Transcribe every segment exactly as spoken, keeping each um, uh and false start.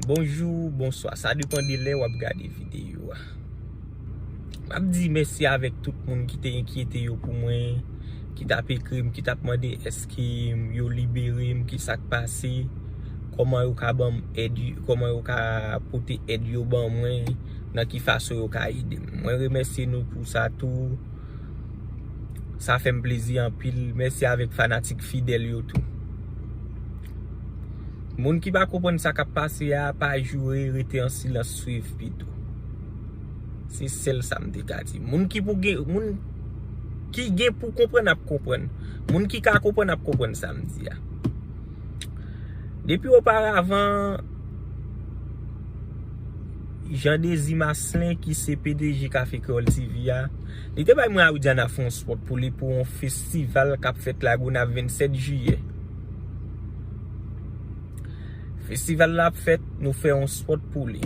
Bonjou, bonswa, sa depann de lè w ap gade videyo a. M ap di mèsi avèk tout moun ki te enkyete yo pou mwen, ki t ap ekri m, ki t ap mande èske yo libere m, ki sa k pase, kòman yo ka ban m èd, kòman yo ka pote èd yo ban mwen, nan ki fason yo ka ede m. Mwen remèsye nou pou sa tou. Sa fè m plezi anpil. Mèsi avèk fanatik fidèl yo tou. Moun ki pa konprann sa k ap pase a, pa joure, rete an silans, swiv pito. Se sèl sa m te ka di. Moun ki pou gen, moun ki gen pou konprann ap konprann. Moun ki ka konprann ap konprann sa m di a. Depi oparavan, Jean Désir Maslin, ki se P D G Café Créole T V a, li te bay mwen a Widiana fè yon spot pou li pou yon festival k ap fèt Lagonav vennsèt jiyè. Festival la ap fèt, nou fè yon spot pou li.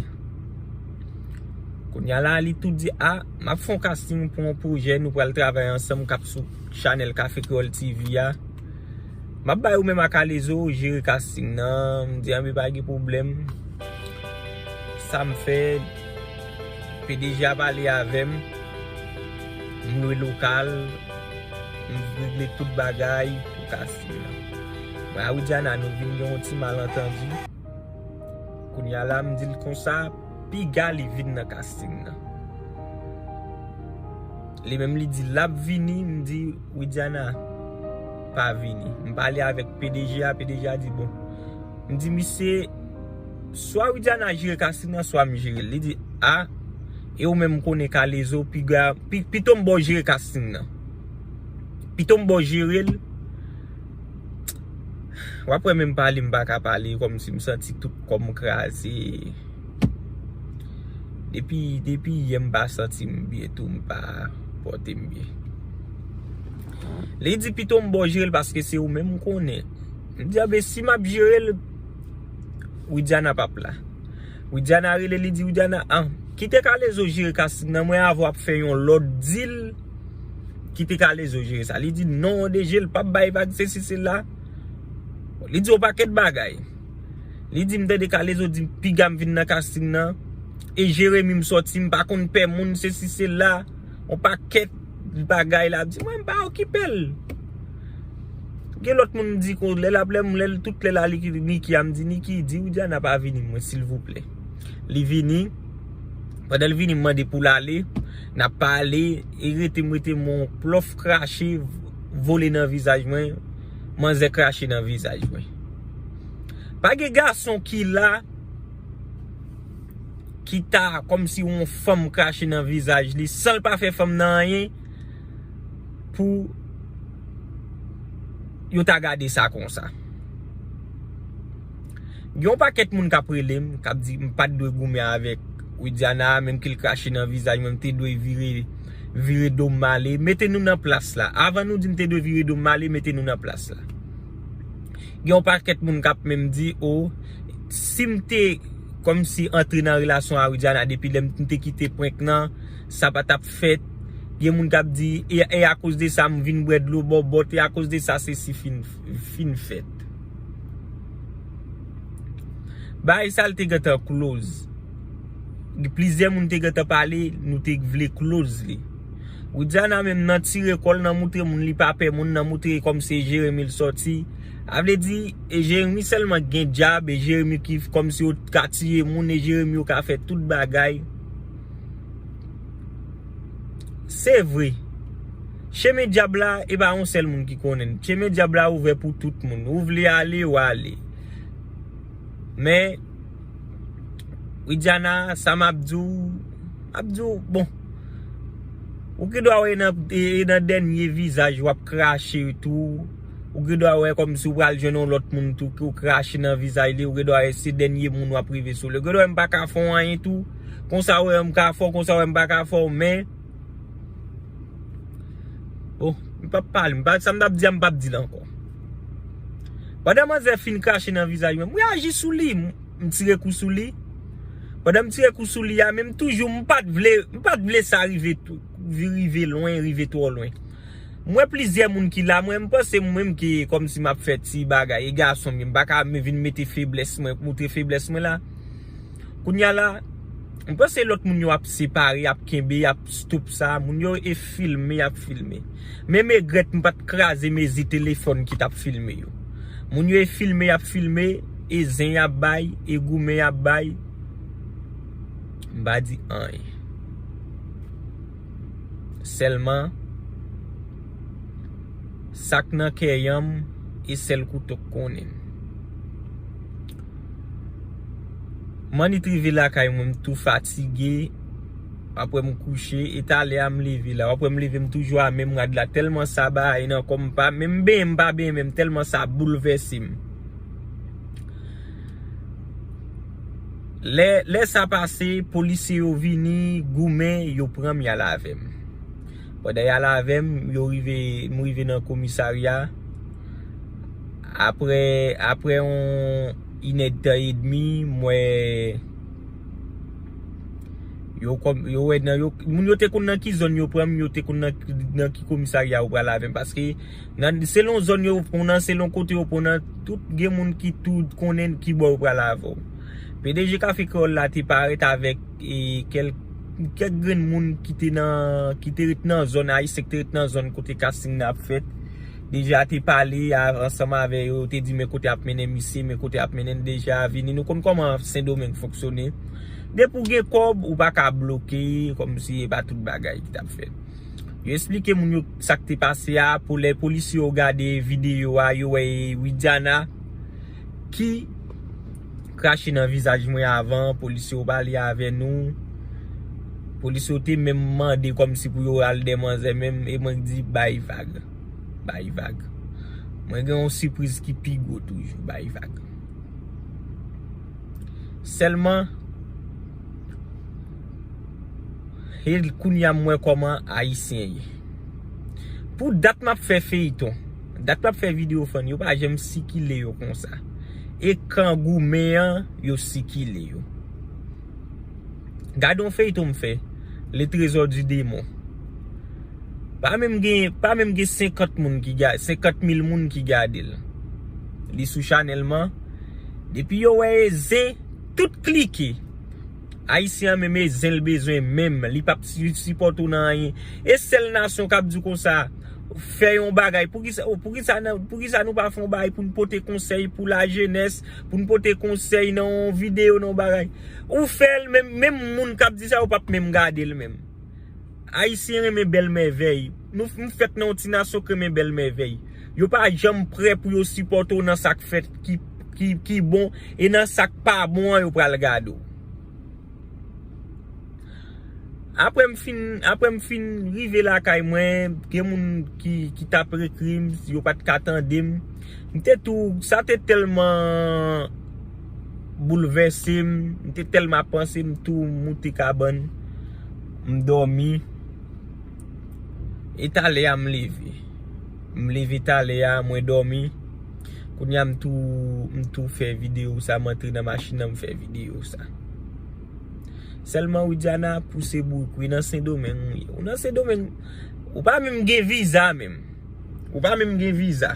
Kounye a la, li tou di, a, m ap fè yon casting pou yon pwojè, nou pral travay ansanm k ap sou chanèl Café Créole T V a. M ap bay ou menm ak Alezo jere casting nan. M di, anben, pa gen pwoblèm. Sa m fè, P D G a pale avè m. M lwe lokal. M regle tout bagay pou casting nan. Mwen a Widiana, nou vin gen yon ti malantandi. Kounye a la, m di l konsa, piga li vin nan casting nan. Li menm li di l ap vini, m di, Widiana, pa vini. M pale avèk P D G a, P D G a di, bon. M di, misye, swa Widiana jere casting nan, swa m jere l. Li di, a, e ou menm konnen Kalezo, piga, pi, pito m ba w jere casting nan. Pito m ba w jere l. W ap wè menm pale m pa ka pale, kòmsi m santi tout kò m kraze. Depi, depi yè m pa santi m byen tou, m pa pòte m byen. Li di pito m ba w jere l paske se ou menm m konnen. M di, anben, si m ap jere l, Widiana p ap la. Widiana rele, li di, Widiana, an, kite Kalezo jere casting nan, mwen avè w ap fè yon lòt deal, kite Kalezo jere sa. Li di, non, D G, l p ap bay vag, sesi, sela. Li di yon pakèt bagay. Li di, m tande Kalezo di, piga m vin nan casting nan. E Jeremi m sòti, m pa konn pè moun, sesi, sela. Yon pakèt bagay la ap di, mwen, m pa okipe l. Gen lòt moun m di, kon, lè l ap, lè m, lè l, tout lè la, li, Niki a, m di, Niki, di Widiana pa vini, mwen, silvouplè. Li vini. Pandan l vini, m mande pou l ale. N ap pale, e rete m, rete m, yon plòf krache, vole nan vizaj mwen. Manzè krache nan vizaj mwen. Pa gen gason ki la, ki ta kòmsi yon fanm krache nan vizaj li, san l pa fè fanm nan anyen, pou yo ta gade sa konsa. Gen yon pakèt moun k ap rele m, k ap di m pa t dwe goumen avèk Widiana, menm ke l krache nan vizaj mwen, m te dwe vire, vire do m ale. Mete nou nan plas la. Avan nou di m te dwe vire do m ale, mete nou nan plas la. Gen yon pakèt moun k ap menm di, o, si m te kòmsi antre nan relasyon a Widiana depi lè m te kite prank nan, sa pa t ap fèt. Gen moun k ap di, e, e akoz de sa m vin bwè dlo bòbòt, e akoz de sa sesi fin, fin fèt. Bagay sa l te gentan close. Plizyè moun te gentan pale, nou te vle close li. Widiana menm nan tire kò l, nan moutre moun li pa pè moun, nan moutre kòmsi e Jeremi l sòti. A vle di, e Jeremi sèlman k gen djab, e Jeremi ki kòmsi yo ka tiye moun, e Jeremi yo ka fè tout bagay. Se vre. Chemen dyab la, e pa yon sèl moun ki konnen l. Chemen dyab la ouvè pou tout moun. Ou vle ale, w ale. Men, Widiana, sa m ap di w, m ap di w, bon. Ou gen dwa wè nan, e, e nan dènye vizaj w ap krache tou. Ou gen dwa wè kòmsi w pral jwenn yon lòt moun tou, ke w krache nan vizaj li. Ou gen dwa wè se dènye moun w ap rive sou li. Ou gen dwa wè m pa ka fè w anyen tou. Konsa w wè m ka fè w, konsa w wè m pa ka fè w, men. Bon, m p ap pale, m pa, sa m t ap di a, m p ap di l ankò. Pandan manzè fin krache nan vizaj mwen, m reyaji sou li, m, m tire kou sou li. Pandan m tire kou sou li a, men m toujou, m pa t vle, m pa t vle sa rive tou, rive lwen, rive twò lwen. M wè plizyè moun ki la, mwen, m panse mwen menm ki kòmsi m ap fè ti bagay, e gason m ye, m pa ka vin mete feblès mwen, moutre feblès mwen la. Kounye a la, m panse lòt moun yo ap separe, ap kenbe, ap stop sa. Moun yo e filme, ap filme. Men m regrèt m pa t kraze mezi telefòn ki t ap filme yo. Moun yo e filme, ap filme, e zen y ap bay, e goumen y ap bay. M pa di anyen. Sèlman, sa k nan kè yanm, e sèl kouto k konnen. M annik rive lakay mwen, m tou fatige. Apre m kouche, e talè a m leve la. Apre m leve, m toujou a menm rad la. Tèlman sa bagay nan kò m pa, menm benyen m pa benyen menm, tèlman sa boulvèse m. Lè, lè sa pase, polisye yo vini, goumen, yo pran m, y al avè m. Pandan y al avè m, yo rive, m rive nan komisarya. Apre, apre yon inèdtan edmi, m wè yo kòm, yo wè nan yo, moun yo te konn nan ki zòn yo pran m, yo te konn nan, nan ki komisarya yo pral avè m. Paske nan, selon zòn yo pran w nan, selon kote yo pran w nan, tout gen moun ki tou konnen ki bò yo pral avè w. P D G Kafe Kreyòl la te parèt avèk, e, kèl-, kèk grenn moun ki te nan, ki te ret nan zòn, ayisyen ki te ret nan zòn kote casting nan ap fèt. Deja te pale a-, ansanm avè yo, te di men kote ap mennen misye, men kote ap mennen l. Deja vini. Nou konn kòman Sendomeng fonksyone. Depi w gen kòb, ou pa ka bloke, kòmsi e pa tout bagay ki t ap fèt. Yo esplike moun yo sa k te pase a, pou lè polisye yo gade videyo a, yo wè e Widiana ki krache nan vizaj mwen avan, polisye yo pale avè nou. Polisye yo te menm mande kòmsi pou yo al dè manzè menm, e mwen di bay vag. Bay vag. Mwen gen yon sipriz ki pi gwo toujou, bay vag. Sèlman, e kounye a m wè kòman ayisyen ye. Pou dat m ap fè feyton, dat m ap fè videyo fann, yo pa janm sikile yo konsa. E kan goumen an, yo sikile yo. Gade yon feyton m fè, Le Trésor du Démon. Pa menm gen, pa menm gen senkant moun ki ga-, senkant mil moun ki gade l. Li sou chanèl mwen. Depi yo wè e zen, tout klike. Ayisyen an menm e zen l bezwen menm. Li p ap si-, sipòte w nan anyen. E sèl nasyon k ap di w konsa, fè yon bagay. Poukisa, poukisa, nan, poukisa nou pa fè yon bagay pou n pote konsèy pou lajenès, pou n pote konsèy nan yon videyo, nan yon bagay? Ou fè l, menm, menm moun k ap di sa, yo p ap menm gade l menm. Ayisyen renmen bèl mèvèy. Nou, nou fèt nan yon ti nasyon k renmen bèl mèvèy. Yo pa janm prè pou yo sipòte w nan sa k fèt ki, ki, ki bon, e nan sa k pa bon an, yo pral gade w. Apre m fin, apre m fin rive lakay mwen, gen moun ki, ki t ap ekri m, yo pa t ka tande m. M te tou, sa te tèlman boulvèse m, m te tèlman panse, m tou moute kabann, m dòmi. E talè a m leve. M leve talè a, mwen dòmi. Kounye a m tou, m tou fè videyo sa, m antre nan machin nan, m fè videyo sa. Sèlman Widiana pouse bouk, wi, nan Sendomeng, wi. Ou nan Sendomeng, ou pa menm gen viza menm. Ou pa menm gen viza.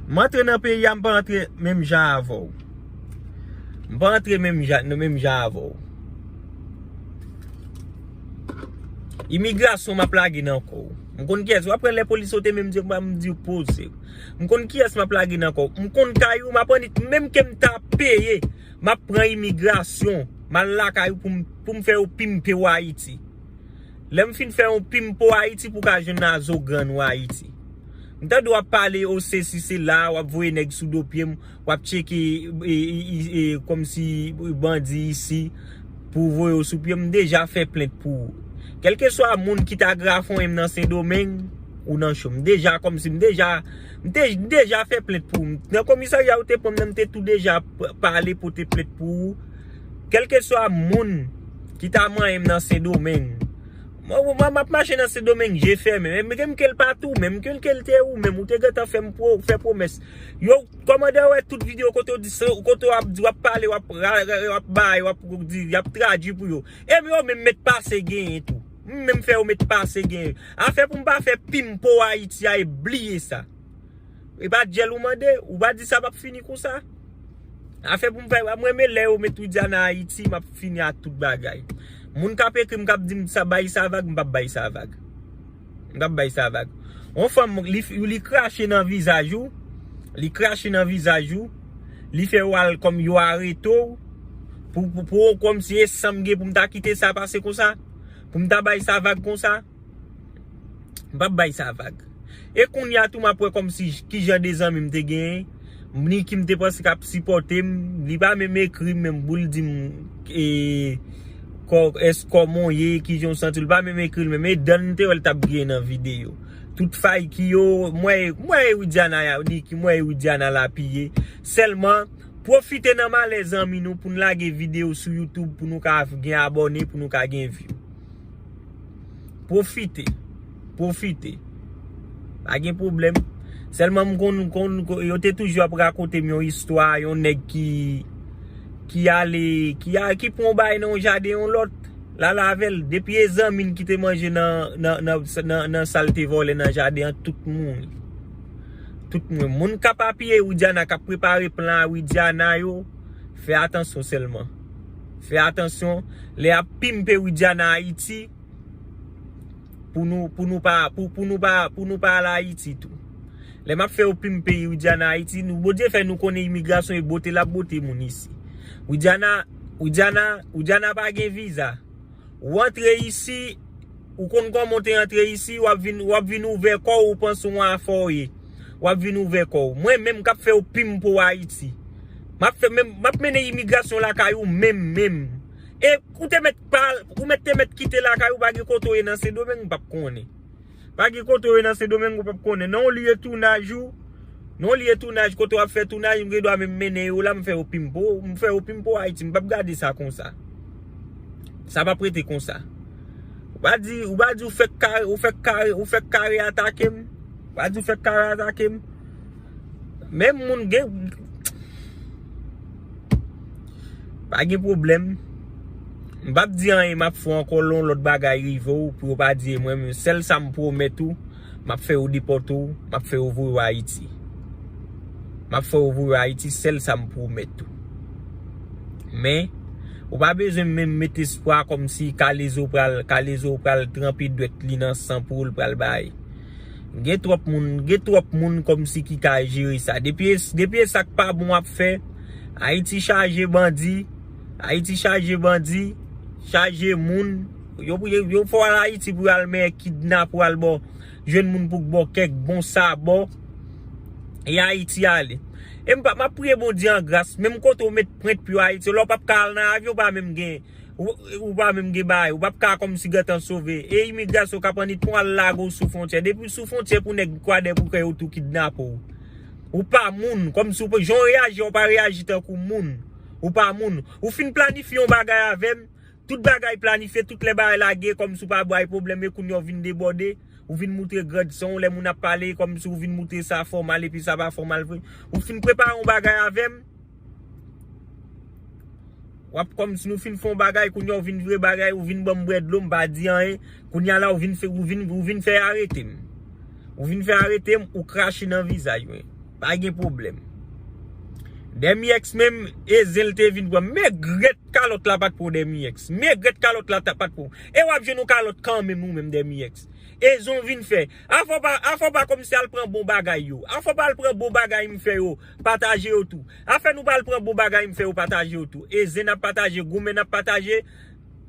M antre nan peyi a, m pa antre menm jan avè w. M pa antre menm jan, nan menm jan avè w. Imigrasyon m ap lage nan kò w. M konn kiyès. W ap wè lè polis yo te menm di m, m di w poze. M konn kiyès m ap lage nan kò w. M konn kay ou, m ap annik, menm ke m ta peye, m ap pran imigrasyon. M al lakay ou pou m, pou m fè yo pimpe w Ayiti. Lè m fin fè yon pimpo Ayiti pou w ka jwenn Azogrann ou Ayiti. M tande w ap pale o sesi sela, w ap voye nèg sou do pye m, w ap tcheke, e, e, e, e, kòmsi bandi isi pou voye w sou pye m. M deja fè plent pou ou. Kèlkeswa moun ki ta grafonyen m nan Sendomeng, ou nan cho. M deja kòmsi, m deja, m te, m deja fè plent pou ou. Nan komisarya ou te pran m nan, m te tou deja p-, pale pote plent pou ou. Kèlkeswa moun ki ta manyen m nan Sendomeng. Mwen, mwen, m ap mache nan Sendomeng, je fèmen. Men, men, m ke l pa tou, men, m ke l ke l te ou, men, ou te gentan fè m pwo-, fè pwomès. Yo, kòmandan wè tout videyo kote w di, kote w ap di, w ap pale, w ap ra-, ra-, w ap bay, w ap di, y ap tradui pou yo. E men yo menm met pase genyen tou. M menm fè yo met pase genyen. Afè pou m pa fè pimpo Ayiti a, e bliye sa. E pa dyèl ou mande, ou pa di sa p ap fini konsa. Afè pou m fè, mwen renmen lè yo met Widiana Ayiti, m ap fini ak tout bagay. Moun k ap ekri m, k ap di m sa, bay sa vag, m p ap bay sa vag. M p ap bay sa vag. Yon fanm, li, li krache nan vizaj ou, li krache nan vizaj ou, li fè w al kòm yo arete w, pou, pou, pou kòmsi e san m gen pou m ta kite sa pase konsa, pou m ta bay sa vag konsa. M p ap bay sa vag. E kounye a tou, m ap wè kòmsi j- ki jan de zanmi m te genyen. Niki m te panse k ap sipòte m. Li pa menm ekri m menm pou l di m e, kò, èske kòman w ye, ki jan w santi w. Li pa menm ekri l menm. E dan m te wè l t ap griyen nan videyo. Tout fay ki yo, mwen, mwen e Widiana, Niki, mwen e Widiana l apiye. Sèlman, pwofite nan malè zanmi nou pou n lage videyo sou YouTube pou nou ka gen abòne, pou nou ka gen view. Pwofite. Pwofite. Pa gen pwoblèm. Sèlman m konn, konn, yo te toujou ap rakonte m yon istwa, yon nèg ki, ki ale, ki a, ki pran yon bagay nan yon jaden yon lòt, l al avè l. Depi e zanmi n ki te manje nan, nan, nan, nan, nan sa l te vòlè nan jaden an, tout mouri. Tout mouri. Moun k ap apiye Widiana, k ap prepare plan a Widiana yo, fè atansyon sèlman. Fè atansyon, lè y ap pimpe Widiana Ayiti, pou nou, pou nou pa, pou, pou nou pa, pou nou pa al Ayiti tou. Lè m ap fè yo pimpe Widiana Ayiti, nou, Bondye fè nou konnen imigrasyon e bote l ap bote moun isi. Widiana, Widiana, Widiana pa gen viza. Ou antre isi, ou konn kòman w te antre isi, w ap vin, w ap vin ouvè kò w, ou panse w afòye. W ap vin ouvè kò w. Mwen menm k ap fè yo pimpe w Ayiti. M ap fè, menm, m ap mennen imigrasyon lakay ou menm, menm. E ou te mèt pa, ou mèt te mèt kite lakay ou, pa gen kote w ye nan Sendomeng, m p ap konnen. Pa gen kote w ye nan Sendomeng, ou p ap konnen. Nan yon lye tounaj ou, nan yon lye tounaj, kote w ap fè tounaj, m gen dwa menm mennen yo la, m fè yo pimpe w, m fè yo pimpe w Ayiti, m p ap gade sa konsa. Sa p ap rete konsa. Ou pa di, ou pa di ou fèk kare, ou fèk kare, ou fèk kare atake m. Ou pa di ou fèk kare atake m. Menm moun gen, pa gen pwoblèm. M p ap di anyen, m ap fè ankò lè yon lòt bagay rive w, pou yo pa di e mwen menm. Sèl sa m pwomèt ou, m ap fè yo depòte w, m ap fè yo voye w Ayiti. M ap fè yo voye w Ayiti, sèl sa m pwomèt ou. Men, ou pa bezwen menm met espwa kòmsi Kalezo pral, Kalezo pral tranpe dwèt li nan san pou l pral bay. Gen twòp moun, gen twòp moun kòmsi ki ka jere sa. Depi, depi e sa k pa bon w ap fè, Ayiti chaje bandi, Ayiti chaje bandi, chaje moun. Yo, yo, yo fè w al Ayiti pou y al men kidnape w al bò, jwenn moun pou k bò kèk bon sabò. E Ayiti ale. E m pa, m ap priye Bondye an gras, menm kote w met pwent pye w Ayiti, lè w p ap ka al nan avyon, w pa menm gen, ou, ou pa menm gen bagay, ou p ap ka kòmsi gentan sove. E imigrasyon k ap annik pran al lage w sou fwontyè. Depi w sou fwontyè pou nèg kwadèboukè yo tou kidnape w. Ou pa moun, kòmsi w pa, jan w reyaji, w pa reyaji tankou moun. Ou pa moun. Ou fin planifye yon bagay avè m, tout bagay planifye, tout lè bagay lage, kòmsi w pa bay pwoblèm, e kounye a w vin debòde, ou vin moutre grandson w, lè moun ap pale, kòmsi w vin moutre sa fòmal, epi sa pa fòmal vre. Ou fin prepare yon bagay avè m, w ap kòmsi nou fin fè yon bagay, kounye a w vin vire bagay, ou vin ban m bwè dlo, m pa di anyen. Kounye a la, ou vin fè, ou vin, ou vin fè arete m. Ou vin fè arete m, ou krache nan vizaj mwen. Pa gen pwoblèm. Dèmiyèks menm, e zen l te vin pran. Megrèt kalòt la pa t pran Dèmiyèks. Megrèt kalòt la ta, pa t pran. E w ap jwenn yon kalòt kanmenm ou menm Dèmiyèks. E zen w vin fè. Afè w pa, afè w pa kòmsi al pran bon bagay yo. Afè w pa al pran bon bagay m fè yo. Pataje yo tou. Afè nou pa al pran bon bagay m fè yo, pataje yo tou. E zen n ap pataje, goumen n ap pataje.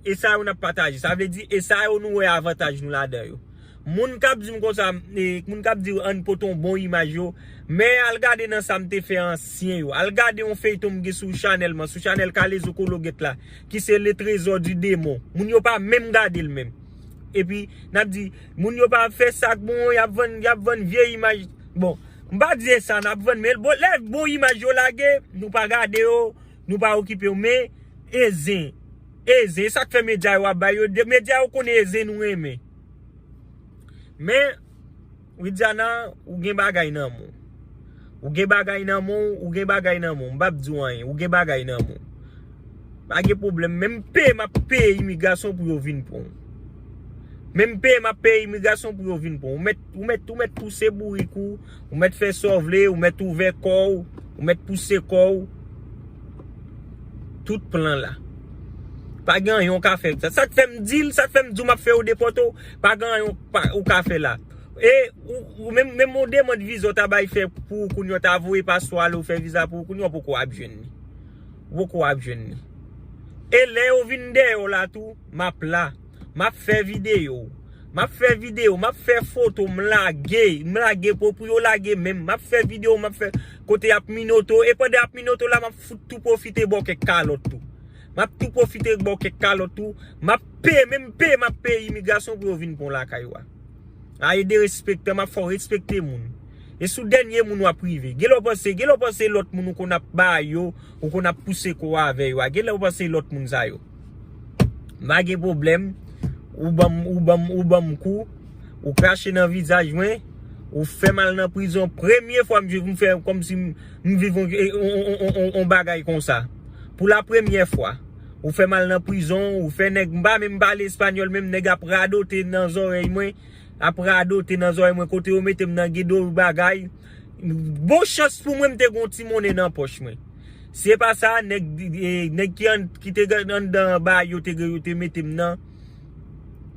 E sa yo n ap pataje. Sa vle di, e sa yo nou wè avantaj nou ladan yo. Moun k ap di m konsa, e, moun k ap di ann pote yon bon imaj yo, men al gade nan sa m te fè ansyen yo. Al gade yon feyton m gen sou chanèl mwen, sou chanèl Kalezo Kologèt la, ki se Le Trésor du Démon. Moun yo pa menm gade l menm. Epi, n ap di, moun yo pa fè sa k bon, y ap vann, y ap vann vye imaj. Bon, m pa di e sa n ap vann, men bon, lè bon imaj yo lage, nou pa gade yo, nou pa okipe yo, men e zen, e zen, e sa k fè medya yo ap bay yo, de- medya yo konnen e zen nou renmen. Men, Widiana, ou gen bagay nan men w. Ou gen bagay nan men w, ou gen bagay nan men w. M p ap di w anyen, ou gen bagay nan men w. Pa gen pwoblèm, menm peye m ap peye imigrasyon pou yo vin pran w. Menm peye m ap peye imigrasyon pou yo vin pran w. Ou mèt, ou mèt, ou mèt pouse bourik ou, ou mèt fè sa w vle, ou mèt ouvè kò w, ou mèt pouse kò w. tout plan la. Pa gen anyen w ka fè. Sa, sa k fè m di l, sa k fè m di w m ap fè yo depòte w, pa gen anyen w pa- ou ka fè la. E ou, ou menm, menm yon demann viza w ta bay fè pou ou kounye a, w ta voye paswa ale w fè viza pou ou kounye a, w poko ap jwenn li. Ou poko ap jwenn li. E lè yo vin dèyè w la tou, m ap la. M ap fè videyo. M ap fè videyo, m ap fè foto, m lage, m lage pou, pou yo lage menm. M ap fè videyo, m ap fè kote y ap minote w. E pandan y ap minote w la, m ap fout tou pwofite ba w kèk kalòt tou. M ap tou pwofite ba w kèk kalòt tou. M ap peye, menm peye, m ap peye imigrasyon pou yo vin pran w lakay ou a. A, e derespektan, m ap fè w respekte moun. E sou dènye moun w ap rive. Genlè w panse, genlè w panse lòt moun ou konn ap ba yo, ou konn ap pouse kò w avè yo a. Genlè w panse lòt moun sa yo. M pa gen pwoblèm. Ou ban m, ou ban m, ou ban m kou. Ou krache nan vizaj mwen. Ou fè m al nan prizon. Premye fwa m, m fè kòmsi m, m viv on, on, on, on, on bagay konsa. Pou la premyè fwa. Ou fè m al nan prizon. Ou fè nèg, m pa menm pale espanyòl, menm nèg ap radote nan zòrèy mwen. Ap radote nan zòrèy mwen. Kote yo mete m nan gen do bagay. Bon chans pou mwen, m te gen yon ti monnen nan pòch mwen. Si se pa sa, nèg, e, nèg ki an, ki te gen anndan ba yo te, yo te mete m nan.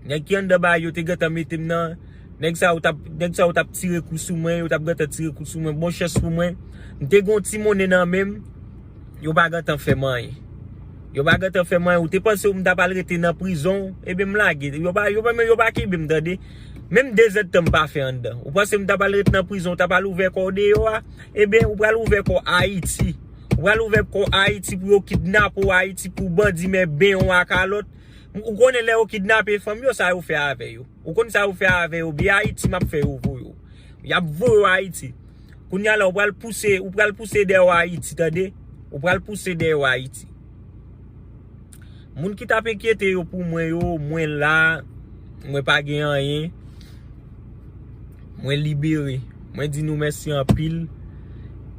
Nèg ki anndan ba yo te gentan mete m nan. Nèg sa yo t ap, nèg sa yo t ap tire kou sou mwen, yo t ap gentan tire kou sou mwen. Bon chans pou mwen, m te gen yon ti monnen nan men m. Yo pa gentan fè m anyen. Yo pa gentan fè m anyen. Ou te panse m ta pral rete nan prizon? Ebyen, m lage. Yo pa, yo pa, yo pa kenbe m, tande. Menm de zèdtan m pa fè anndan. Ou panse m ta pral rete nan prizon, ou ta pral ouvè kò w deyò a? Ebyen, ou pral ouvè kò Ayiti. Ou pral ouvè kò Ayiti pou yo kidnape w Ayiti, pou bandi men ben w a kalòt. Ou konnen lè yo kidnape fanm yo, sa yo fè avè yo? Ou konn sa yo fè avè yo? Byen Ayiti m ap fè yo voye w. Y ap voye w Ayiti. Kounye a la, ou pral pouse, ou pral pouse dèyè w Ayiti, tande? Ou pral pouse dèyè w Ayiti. Moun ki t ap enkyete yo pou mwen yo, mwen la, mwen pa gen anyen. Mwen libere. Mwen di nou mèsi anpil.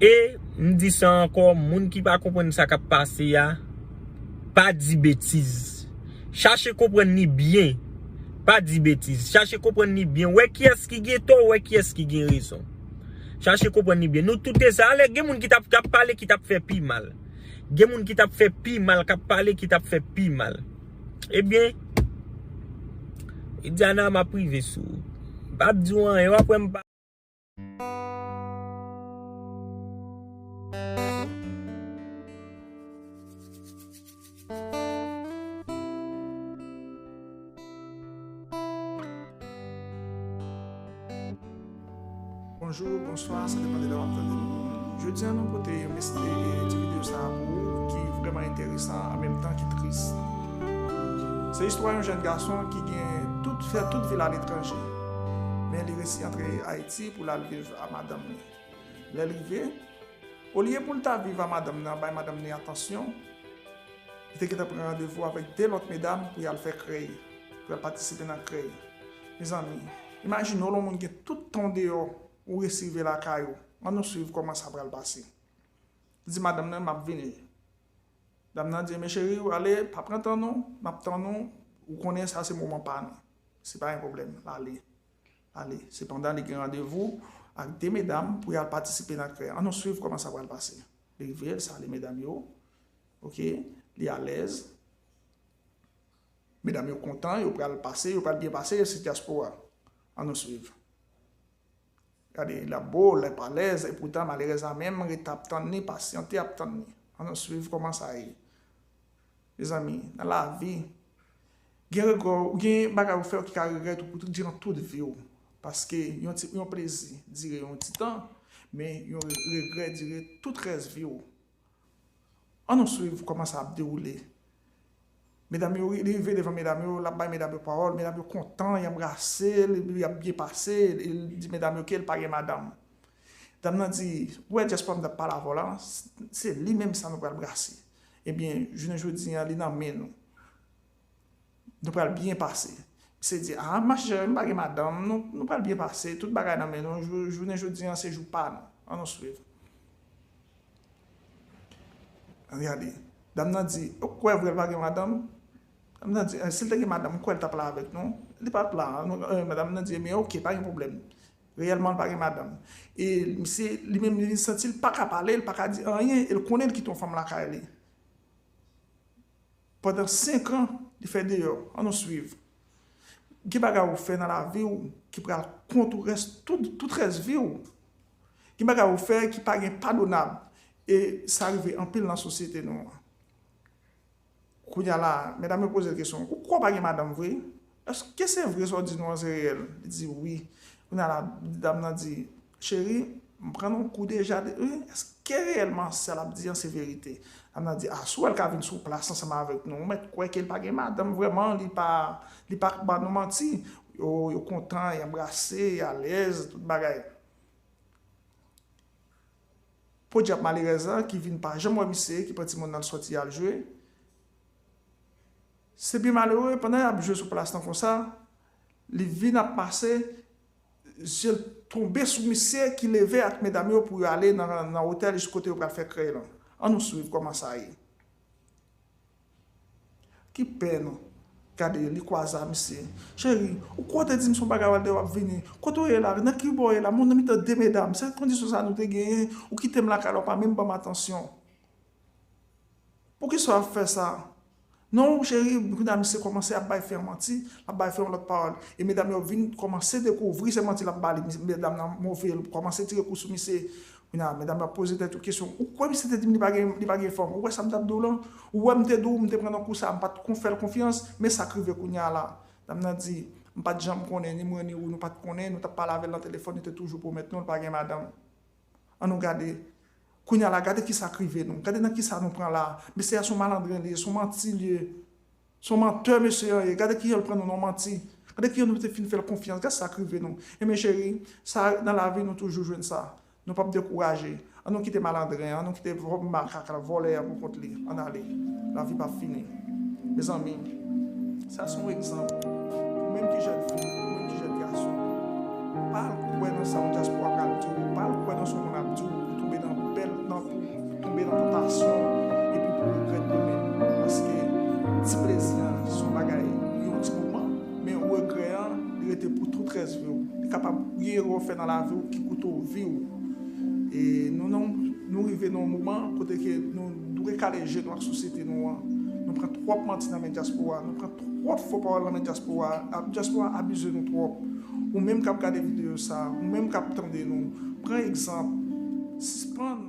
E m di sa ankò, moun ki pa konprann sa k ap pase a, pa di betiz. Chache konprann li byen. Pa di betiz. Chache konprann li byen. Wè kiyès ki gen tò, wè kiyès ki gen rezon. Chache konprann li byen. Nou tout te sa. Alè, gen moun ki t ap, t ap pale, ki t ap fè pi mal. Gen moun ki t ap fè pi mal, k ap pale, ki t ap fè pi mal. Ebyen, Idiana, m ap rive sou ou. M p ap di w anyen, w ap wè m pa. Bonjou, bonswa, sa depann de lè w ap tande nou. Jodi a, nou pote yon mesi-, ti videyo sa a pou ou ki vrèman enteresan, an menm tan ki tris. Se istwa yon jèn gason ki gen tout, fè tout vi l aletranje. Men li resi antre Ayiti pou l al viv a madanm li. Lè l rive, olye pou l ta viv a madanm nan, bay madanm li atansyon, li te gentan pran randevou avèk de lòt medam pou y al fè krèy, pou y al patisipe nan krèy. Mezanmi, imajine w lè yon moun gen tout tan w deyò, ou resi rive lakay ou. Ann nou swiv kòman sa pral pase. Li di madanm nan, "M ap vini." Dam nan di, "Men cheri, w ale, pa pran tan non, m ap tann ou, ou konnen sa se moman pa nou. Se pa yon pwoblèm, l ale." L ale. Sepandan, li gen randevou ak de medam pou y al patisipe nan krèy. Ann nou swiv kòman sa pral pase. Li rive, l salye medam yo. Oke, li alèz. Medam yo kontan, yo pral pase, yo pral byen pase, yo se dyaspora. Ann nou swiv. Gade, l ap bo, l ap alèz, epoutan, malerèz la menm rete ap tann li, pasyante ap tann li. Ann nou swiv kòman sa ye. Mezanmi, nan lavi, gen regrè, gen bagay ou fè ki ka regrèt ou pou tout, diran tout vi w. Paske yon ti, yon plezi dire yon ti tan, men yon re-, regrè dire tout rès vi w. Ann nou swiv kòman sa ap dewoule. Medam yo, li rive devan medam yo, l ap bay medam yo pawòl, medam yo kontan, y anbrase l, y ap byen pase, l di medam yo ke l pa gen madanm. Dam nan di, "Ou wè dyaspora m t ap pale avè w la, se li menm sa nou pral brase. Ebyen, jounen jodi a, li nan men nou." Nou pral byen pase. Misye di, "A, machè, m pa gen madanm, nou, nou pral byen pase, tout bagay nan men nou, jou-, jounen jodi a, se jou pa nou. Ann nou swiv." Ann gade. Dam nan di, "Ou kwè vre l pa gen madanm?" Dam nan di, "Eh, si l te gen madanm, ou kwè l t ap la avèk nou?" Li pa t la. Nou, eh, madanm nan di, "Ebyen, oke, pa gen pwoblèm. Reyèlman, l pa gen madanm." E misye, li menm, li santi l pa ka pale, l pa ka di anyen, e l konnen l kite yon fanm lakay li. Pandan senk an, li fè deyò. Ann nou swiv. Gen bagay ou fè nan lavi w ki pral kont ou rès, tout, tout rès vi w. Gen bagay ou fè ki pa gen padonab. E sa rive anpil nan sosyete nou an. Kounye a la, medam yo poze l kesyon, ou kwè w pa gen madanm vre? Èske se vre sa w di nou an se reyèl? Li di wi. Kounye a la, dam nan di, cheri, m pran yon kou deja. Wi, èske reyèlman sa l ap di an se verite? Dam nan di, a, si w wè l ka vin sou plas ansanm avèk nou, ou mèt kwè ke l pa gen madanm vrèman, li pa, li pa ban nou manti. Yo, yo kontan, y anbrase, y alèz, tout bagay. Podyab malerèz la ki vin pa janm wè misye, ki pran timoun nan l sòti al jwe. Se byen malere, pandan y ap jwe sou plas lan konsa, li vin ap pase, zye l tonbe sou misye ki leve ak medam yo pou yo ale nan, nan otèl jis kote yo pral fè krèy lan. Ann nou swiv kòman sa ye. Ki pè nou. Gade, li kwaze a misye. Cheri, ou kwè w te di m se yon bagay w al de w ap vini? Kote w ye la? Nan ki bò w ye la? Mwen nan mitan de medam. Se kondisyon sa nou te genyen. Ou kite m lakay la, w pa menm ban m atansyon. Poukisa w ap fè sa? Non, cheri, kounye a misye kòmanse ap bay fè yon manti, l ap bay fè yon lòt pawòl. E medam yo vin kòmanse dekouvri se manti l ap ba li. Medam nan move, l kòmanse tire kou sou misye. Kounye a, medam yo ap poze tèt yo kesyon. Ou kwè misye te di m li pa gen, li pa gen fanm? Ou wè sa m t ap di w lan? Ou wè m te di w m te pran nan kou sa, m pa t kon fè l konfyans, men sa k rive kounye a la. Dam nan di, m pa t janm konnen, ni mwen ni ou, nou pa t konnen, nou t ap pale avè l nan telefòn, li te toujou pwomèt nou, l pa gen madanm. Ann nou gade. Kounye a la, gade kisa k rive nou. Gade nan kisa nou pran la. Mesye a se yon malandren li ye, se yon manti li ye. Se yon mantè mesye an ye. Gade kijan l pran nou nan manti. Gade kijan nou te fin fè l konfyans. Gade sa k rive nou. Enben cheri, sa nan lavi nou toujou jwenn sa. Nou p ap dekouraje. Ann nou kite malandren an, ann nou kite vò-, makak la, vòlè an pou kont li. Ann ale. Lavi p ap fini. Mezanmi, sa se yon egzanp. Ou menm ki jèn fi, ou menm ki jèn gason, pa al kwè nan sa yon dyaspora pral di w, pa al kwè nan sa yon moun ap di w pou tonbe nan bèl, nan, pou tonbe nan tantasyon, epi pou regrèt demen. Paske ti plezi an se yon bagay yon ti moman, men regrè an, li rete pou tout rès vi w. Li kapab gen erè w fè nan lavi w ki koute w vi w. E nou, nou, nou rive nan yon moman kote ke nou dwe kale je nou ak sosyete nou an. Nou pran twòp manti nan men dyaspora, nou pran twòp fo pawòl nan men dyaspora. A, dyaspora abize nou twòp. Ou menm k ap gade videyo sa, ou menm k ap tande nou, pran egzanp. Sispann